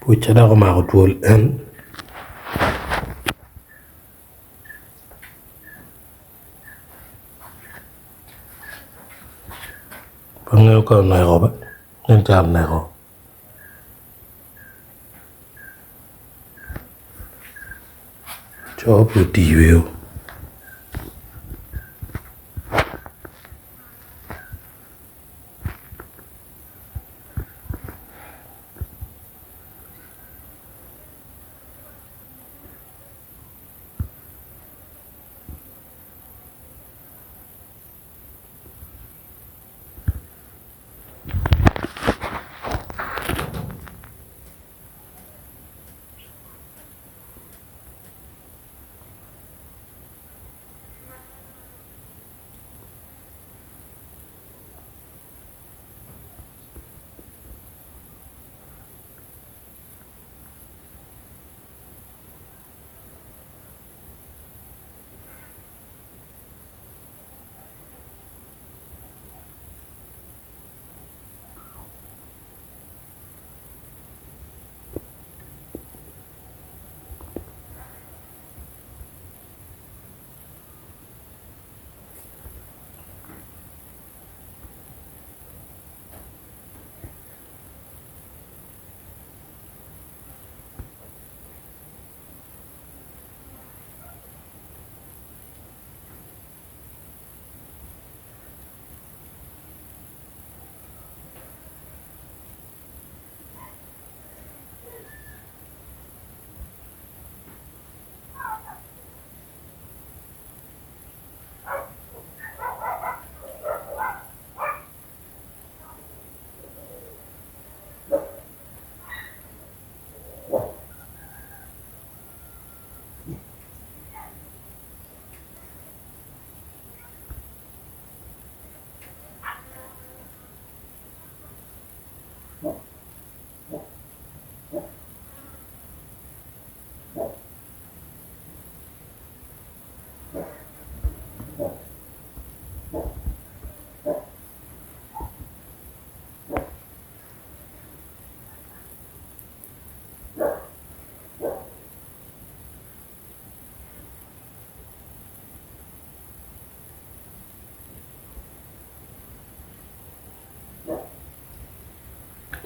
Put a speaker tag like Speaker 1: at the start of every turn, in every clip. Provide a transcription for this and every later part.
Speaker 1: Pucca dok omako twol en pe angeyo ka oneko be nen calo oneko. Co pe otiyo.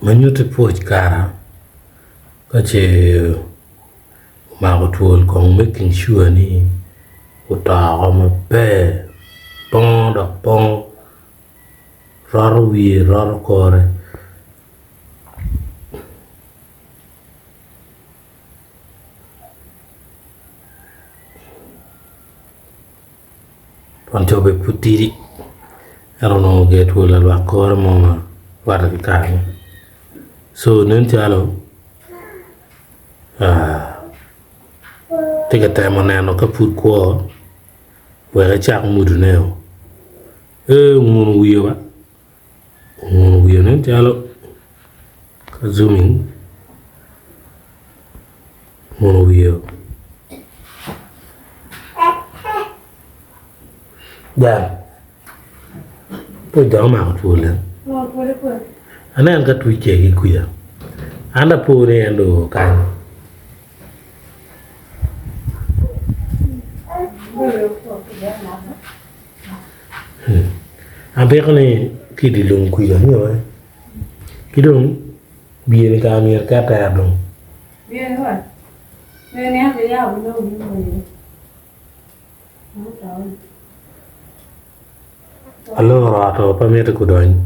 Speaker 1: Ma nyutti pwoc kara ka ce omako twol kong making sure ni otoko maber pongo dok pongo roto wiye roto kore. Twon cobe pud tidi ento onongo gire twol lalwak kore mo ma rwatte ki karene co nen calo tye ka temo neno ka pud kwo wek ecak mudoneo ee onguno wiye wa onguno wiye nen calo ka zooming onguno wiye jal pud dong omako twol en anen ka twice ki kwica an dong apo ni en dong oo kany. Abiko ni ki i dye lum kwica nio ki dong bye-ni kara myero eket tek dong. Aloro ot-to pe miti gudony.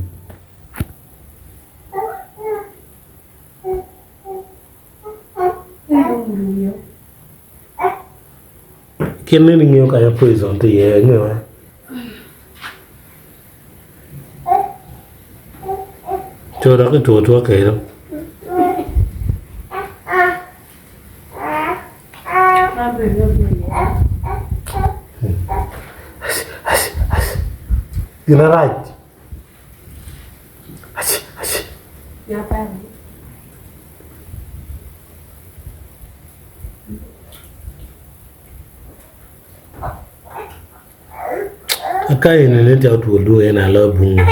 Speaker 1: Kit meno ingeyo ka poison tye iye nyo co dok kitwo atwa kwede. Gin marac. Ka eni nen calo twol dwong en aye loyo bunga.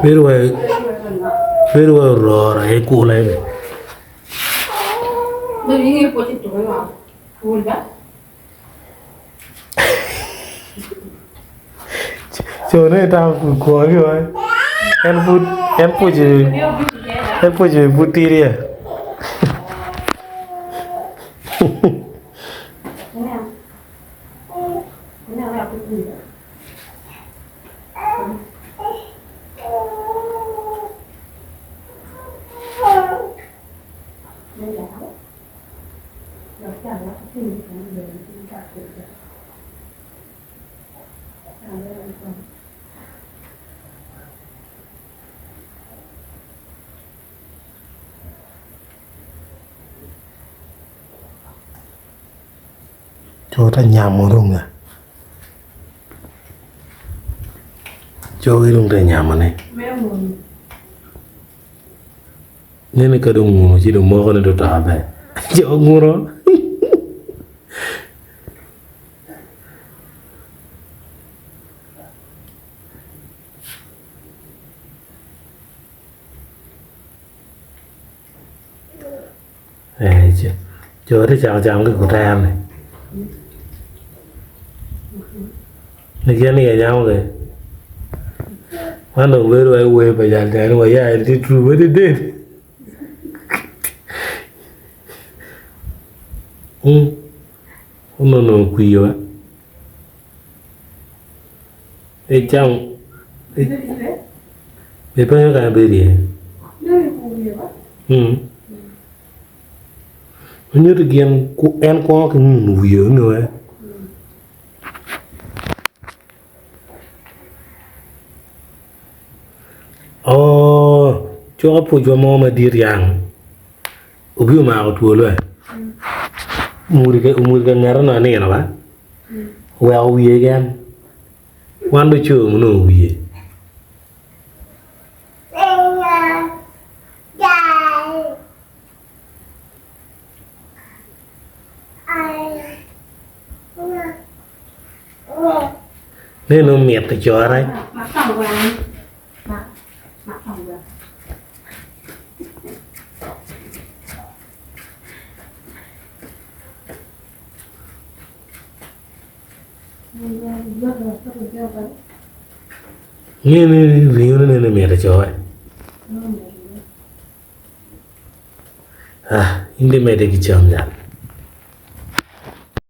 Speaker 1: Bedo wai bedo wai ororo aye kula eni. Co ne tamo pud kwo ki wai en pud en pwocce en pwocce pud tidi ya. Co ta nyamo dong nga cogi dong tye ka nyamone nene ka dong onguno ci dong moko ni dong oto ber co onguno Co tye ka cako camo ki kutera-ni gin ni gicamo kwede man dong bedo wai wer pa jal tyen ni waya en tye true madit onongo okwiyo ba ecamo ipenyo ka ibedo iye Onyuto gin en kwongo ki nguno wiye nyo oo coko pwocwa mo madit yang obino omako twol be omuri ka ngete nongo anino ba oweko wiye keken wan dong oco ma onongo wiye. Meno mit core. Nge ni ringo ne nene mit core. Ah, in dong imedde ki cam jal.